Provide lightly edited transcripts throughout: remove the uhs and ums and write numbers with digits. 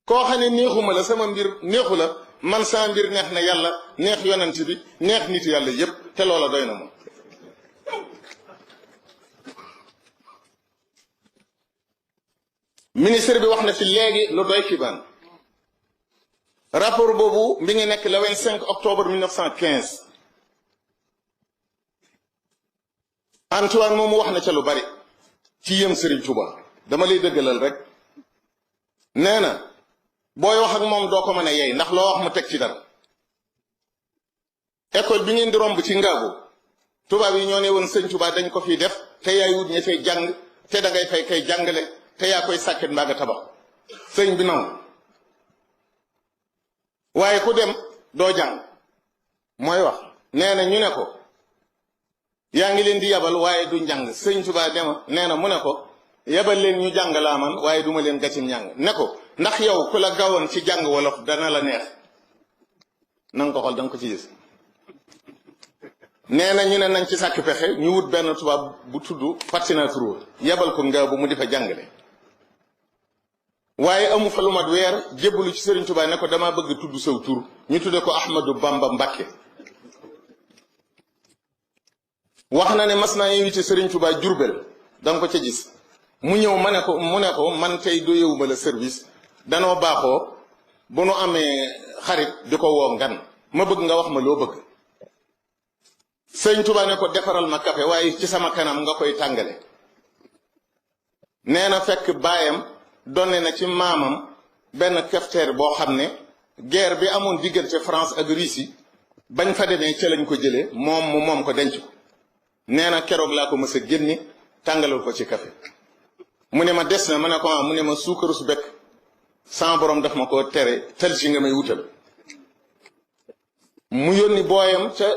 koo xam ne neexuma la sama mbir neexu la man sama mbir neex na yàlla neex yonent bi neex nit yàlla yépp te loola doy na moom. ministre bi wax na fi léegi lu doy kibaan rapport boobu mi ngi nekk le 25 octobre 1915 Antoine moomu wax na ca lu bari ci yëm Serigne Touba dama lay dëggalal rek nee na booy wax ak moom doo ko mën a yey ndax loo wax mu teg ci dara école bi ngeen di romb ci Ngaabu tubaab yi ñoo ne woon sëñ Touba dañ ko fiy def te yaay wut ña fay jàng te dangay fay kay jàngale te yaa koy sàkket mbaa nga tabax sëñ bi nangu waaye ku dem doo jàng mooy wax nee na ñu ne ko yaa ngi leen di yabal waaye du njàng sëñ Touba dema nee na mu ne ko yabal leen ñu jàng laa man waaye duma leen gàccim njàng ne ko ndax yow ku la gawoon ci jàng wolof dana la neex na nga ko xool da nga ko ci gis nee na ñu ne nañ ci sàkk pexe ñu wut benn tubaab bu tudd Fatina Touré yabal ko Ngaabu mu di fa jàngale waaye amu fa lu mat weer jébbalu ci Serigne Touba ne ko dama bëgg tudd saw tur ñu tudde ko Ahmadou Bamba Mbacké wax na ne mas naa invité Serigne Touba Jurbel danga ko ca gis mu ñëw mu ne ko man tey doyewuma la service danoo baaxoo bu nu amee xarit di ko woo ngan ma bëgg nga wax ma loo bëgg Serigne Touba ne ko defaral ma café waaye ci sama kanam nga koy tàngale nee na fekk baayam donne na ci maamam benn cafetière boo xam ne guerre bi amoon diggante France ak Russie bañ fa demee ca lañ ko jëlee moom ko denc ko nee na keroog laa ko mës a génni tàngalal ko ci café mu ne ma des na ma ne ko mu ne ma suukaru su bekk sama borom daf ma ko tere tel si nga may wutal mu yónni booyam ca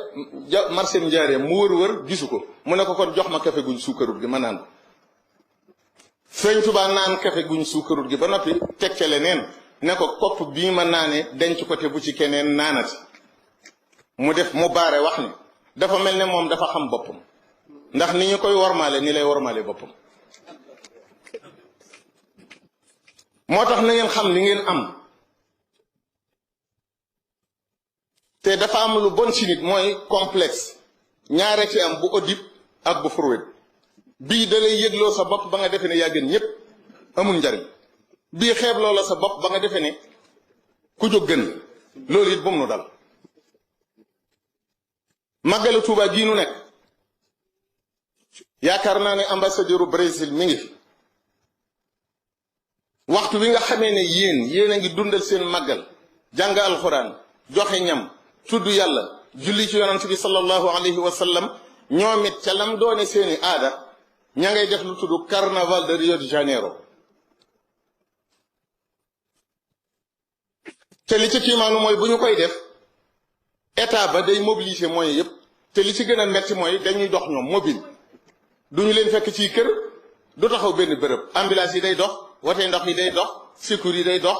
marché Njaareem mu wër gisu ko mu ne ko kon jox ma café guñ suukarut gi ma naan ko Sëñ Tuubaa naan café guñ suukarut gi ba noppi teg ca leneen ne ko kopp bii ma naane denc ko te bu ci keneen naanati mu def mu baare wax ni dafa mel ne moom dafa xam boppam ndax ni ñu koy wormaale ni lay wormaale boppam moo tax na ngeen xam li ngeen am te dafa am lu bon ci nit mooy complexe ñaare ci am bu Oedipe ak bu Freud bii da lay yëgloo sa bopp ba nga defee ne yaa gën ñépp amul njariñ bii xeebloo la sa bopp ba nga defee ne ku jóg gën loolu it bu mu nu dal màggalu Tuuba gii nu nekk yaakaar naa ne ambassadeur u Brésil mi ngi fi waxtu wi nga xamee ne yéen a ngi dundal seen màggal jàng alxuraan joxe ñam tudd yàlla julli ci yonent bi sallallahu alayhi wa sallam ñoom it ca lam doone seeni aada ña ngay def lu tudd carnaval de Rio de Janeiro te li ci kiimaanu mooy bu ñu koy def état ba day mobiliser moyens yépp te li ci gën a metti mooy dañuy dox ñoom mobile duñu leen fekk ci kër du taxaw benn bërëb ambulance yi day dox wote ndox yi day dox secours yi day dox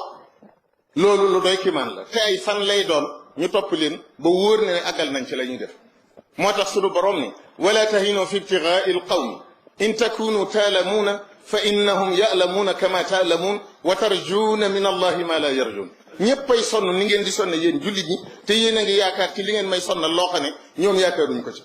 loolu lu doy kiimaan la te ay fan lay doon ñu topp leen ba wóor ne àggal nañ ci la ñuy def moo tax sunu borom ni wala tahinu fi ibtigaai alqawmi in takunu taalamuuna fa innahum yaalamuuna kama taalamuun wa tarjuuna min allahi ma la yarjuun ñéppay sonn ni ngeen di sonne yéen jullit ñi te yéen a ngi yaakaar ci li ngeen may sonnal loo xam ne ñoom yaakaaruñ ko ci